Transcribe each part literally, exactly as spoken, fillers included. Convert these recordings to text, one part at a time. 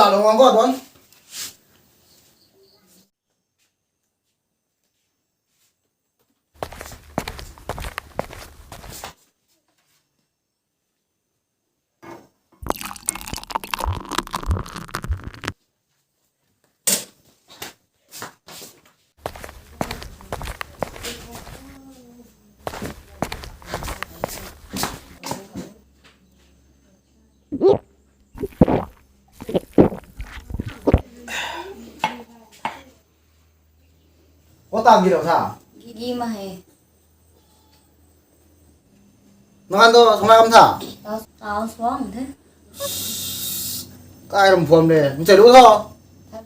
Lungwang ko tuan. Ko tang gi lo sa? Gi, gi ma he. Nakan to sung lam tha? Tau, tau suang the. Kai ram phuam le. Nchai lu tho?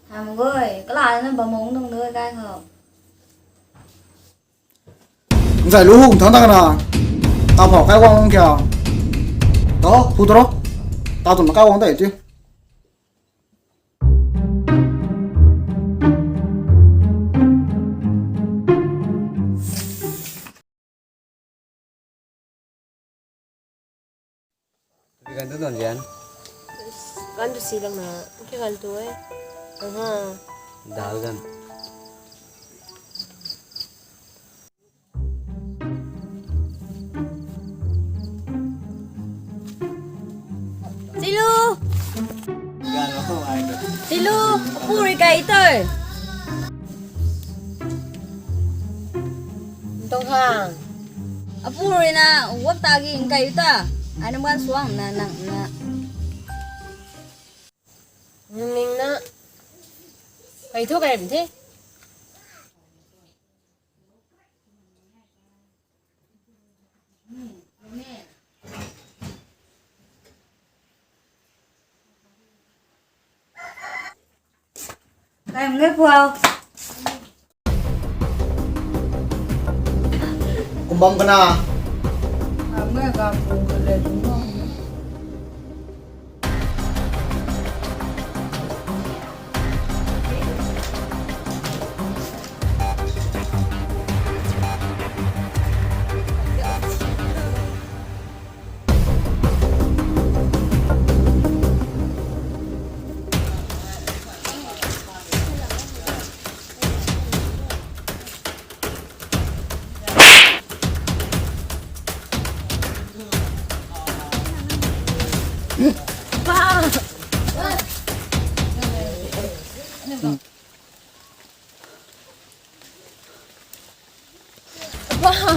Tham goi. Kala na bam mong dong doi kai khou. Nchai lu hung thang ta kana. Tau phau kai wang kya. To, hu to ro. Tau tum na kai wang ta ti. Kan tu tuan zian. Kan tu si lang na. Kya kan tu e. Aha. Dal kan. Silu! Silu! Apu rui kai tei. Ntong khang. Apu rui na wak ta gi kai ta. Ai na ban suang na nang na. Ning na. Kai thu kai rim the. Kai mei puau. Kumbam kana. Kai mei ka pu ka le tung bam.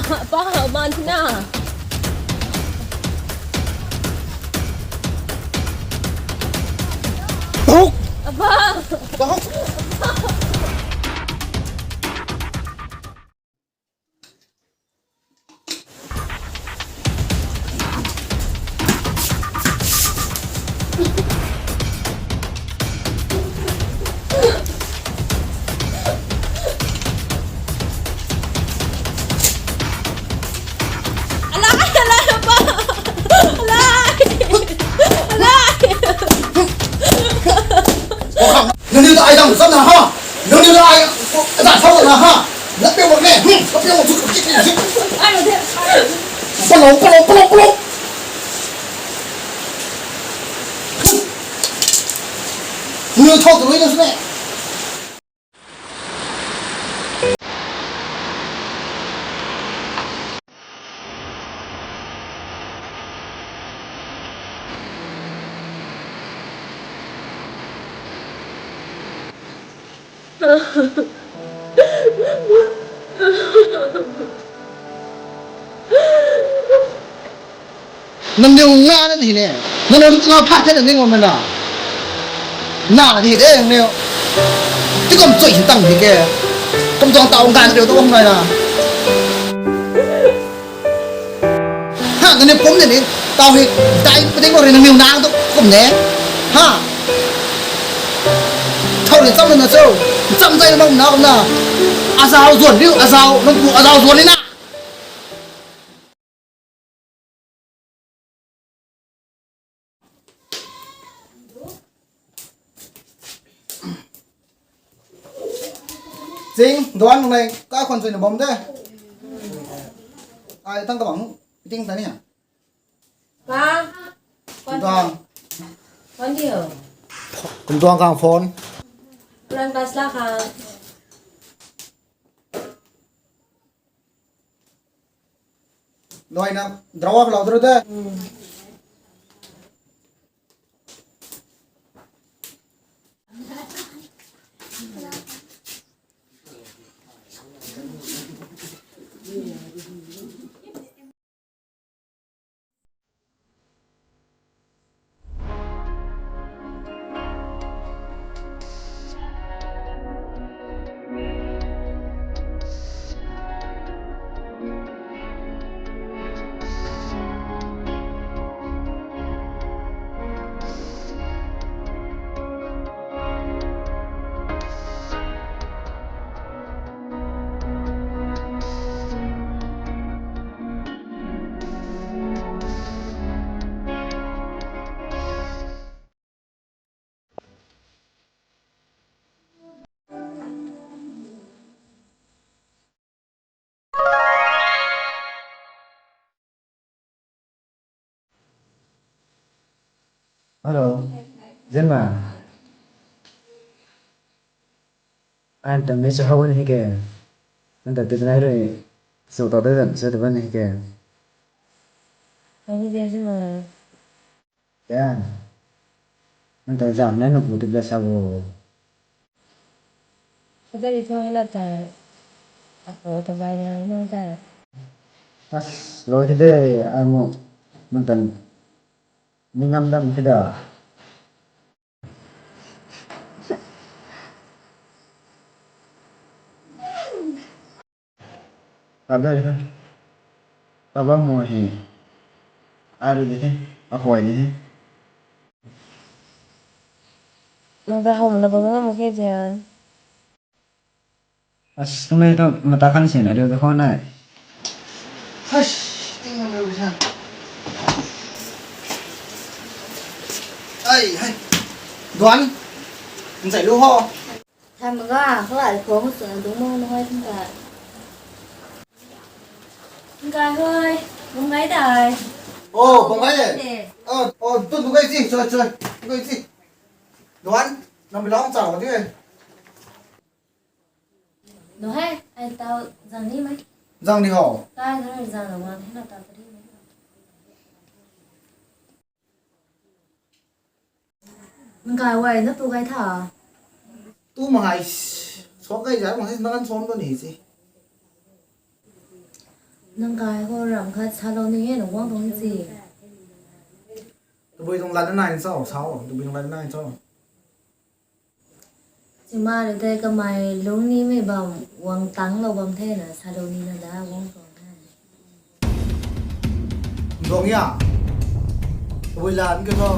Apa, apa, man tina. Bok! Apa? Bok! Alai, alai, apa? Alai! Alai! Nangniw ta ai dang zam na ha? Nangniw ta ai, ta thau na ha? Lat pe wak ne. Hmm, lat pe wak tu ki ki ki. Ai lo de. Palong, palong, palong, palong. Nangniw thau tu lui na sune. Nangniw nga na di ne. Nangniw nga pha the nangniw nga na. Na di de nangniw. Ti kum chui hin tang di ke. Kum tuang tau ngan riu tu kum nai na. Ha, nangniw pum de ni. Tau hi dai pa ding ko ri nangniw nang tu kum ne. Ha. Thau ni cham na cho. Cham zai na bam na kum na. Azau zuan riu, azau, nang pu azau zuan ni na. Ching, duan nai, ka khwan sui na bam de. Ai, tang ka bang, ting ta ni ha. Pa, khwan. Duan. Khwan di ho. Kum tuang khang phone. Plan pass la khang. Noi na draw khou lou dro de. Hello, Zinma. Ai ta mi sa hou ni ke. Nang ta tu nai rui. So ta ta zan sa ta ban ni ke. Ai ni dia Zinma. Ya. Nang ta zam na nung tu bla sa bo. Kata di thoi la ta. Ako ta bai na nang ta. As, loi the de, amo. Nang ta ni ngam dam the da. Tabla ri the. Tabla mo he. Ai ri di the. Ahuai di the. Nang ta hom la bam na mo ke jan. As, tumei tu mata khan sin a riu tu khou nai. Hush, ting ngam riu sa. Ai, hai. Duan. Nzai lu ho. Tham ga, khalai khou ngu suna dung mo nung ai tham ga. Ngai hoi, nung ngai dai. Oh, nung ngai dai. Oh, oh, tu nung ngai si, choi, choi. Nung ngai si. Duan, nang bilong chau di. Nung hai, ai tau zang ni mai. Zang ni ho. Kai zang ni zang na wan, hai na tau pari mai. Nang kai wai na tu kai tha. Tu ma hai. Sok kai zai ma hai na kan som tu ni si. Nang kai ho ram khat sa lou ni e na wang tong si. Tabui tong lat na nai sao, sao. Tabui tong lat na nai sao. Chima le tei kamei lungc nimei bam wang tang lou bam the na sa lou ni na da wang tuang the. Nduang ya. Tabui lan ke tho.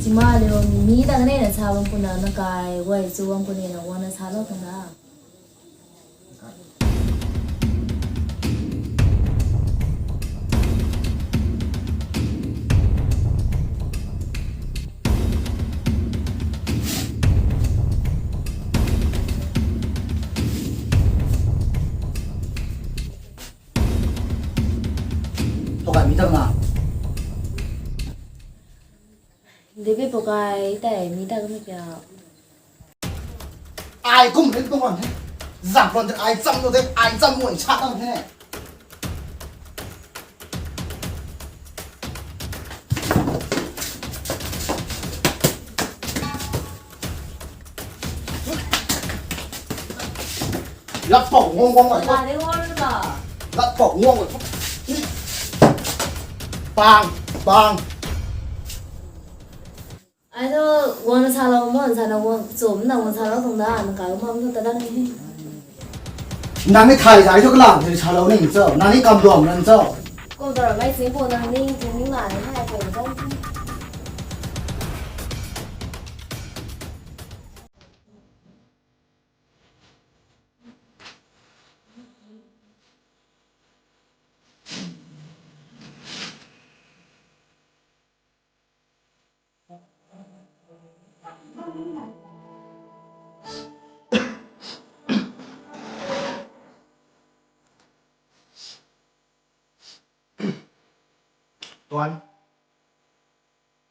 Chima le mi ta kanei na sa bam kuna na kai wai chu bam kuna na wang na sa lou tuang da. Tokai mi ta na. Debe pokai tei mi ta kami pia. Ai kum rin kum ran the. Zam ran the ai cham lo the ai cham lo ai sa tang the. Lat pau ngong ngong ai. Lat pau ngong ai. Bang, bang. Ai thu guang na sa lou mo, sa na guang chum na guang sa lou tuang da, nang kai mo thu ta dang ni. Nang ni thai zai thu kalam thai sa lou ni cho, nang ni kam duam nang cho. Kum ta ra mai sing po nang ni, thing ni ma ni hai kai dang. Tuan,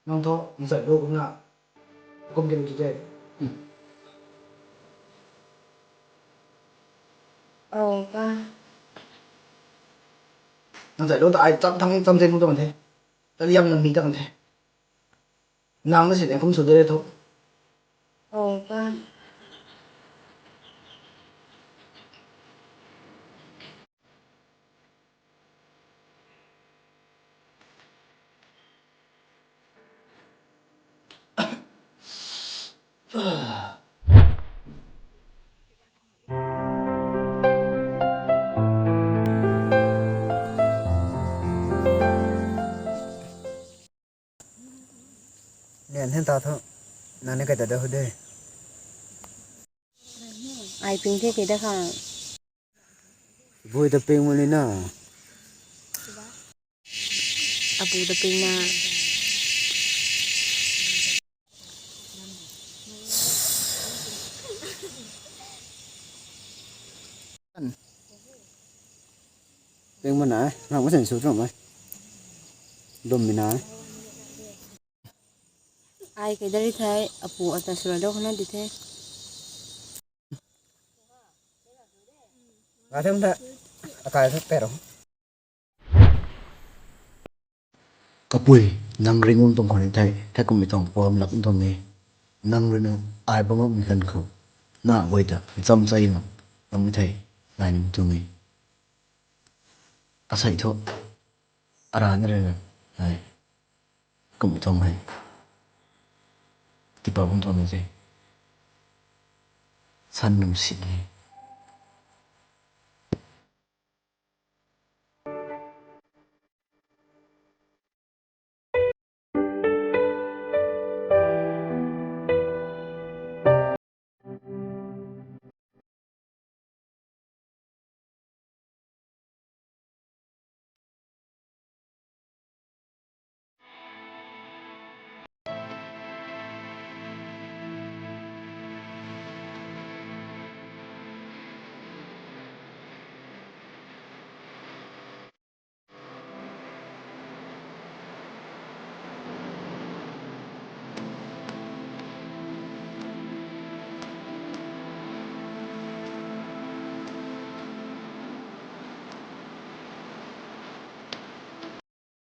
nang thu nzat lu kumna Kum kiri tu de. Oh, pa. Nang zai lo ta ai cham thang cham zeng kum tu kan the. Ta liang nang mi ta kan the. Nang na si ne kum su de thu. Oh, pa. Nian hen ta thu. Nang ni kai ta da hu de. Ai ping the kei da kha. Bui ta ping mo ni na. Apu ta ping na. Ping mo na, nang mo sen su tro mo. Dum mi na. Ai kei da ri the, apu ata sura do khana di the. Nga them tha, akai tha pero. Kapui, nang ring um tuang khwan the, tha kum mi tuang pom lap um tuang e. Nang ring ai bam mi kan khou. Na guay ta, cham chai na, nang mi the, nai ning tuang e. Asai thu, ara na re na, nai. Kum tuang e. Tipa bam tuang e. San nung si e.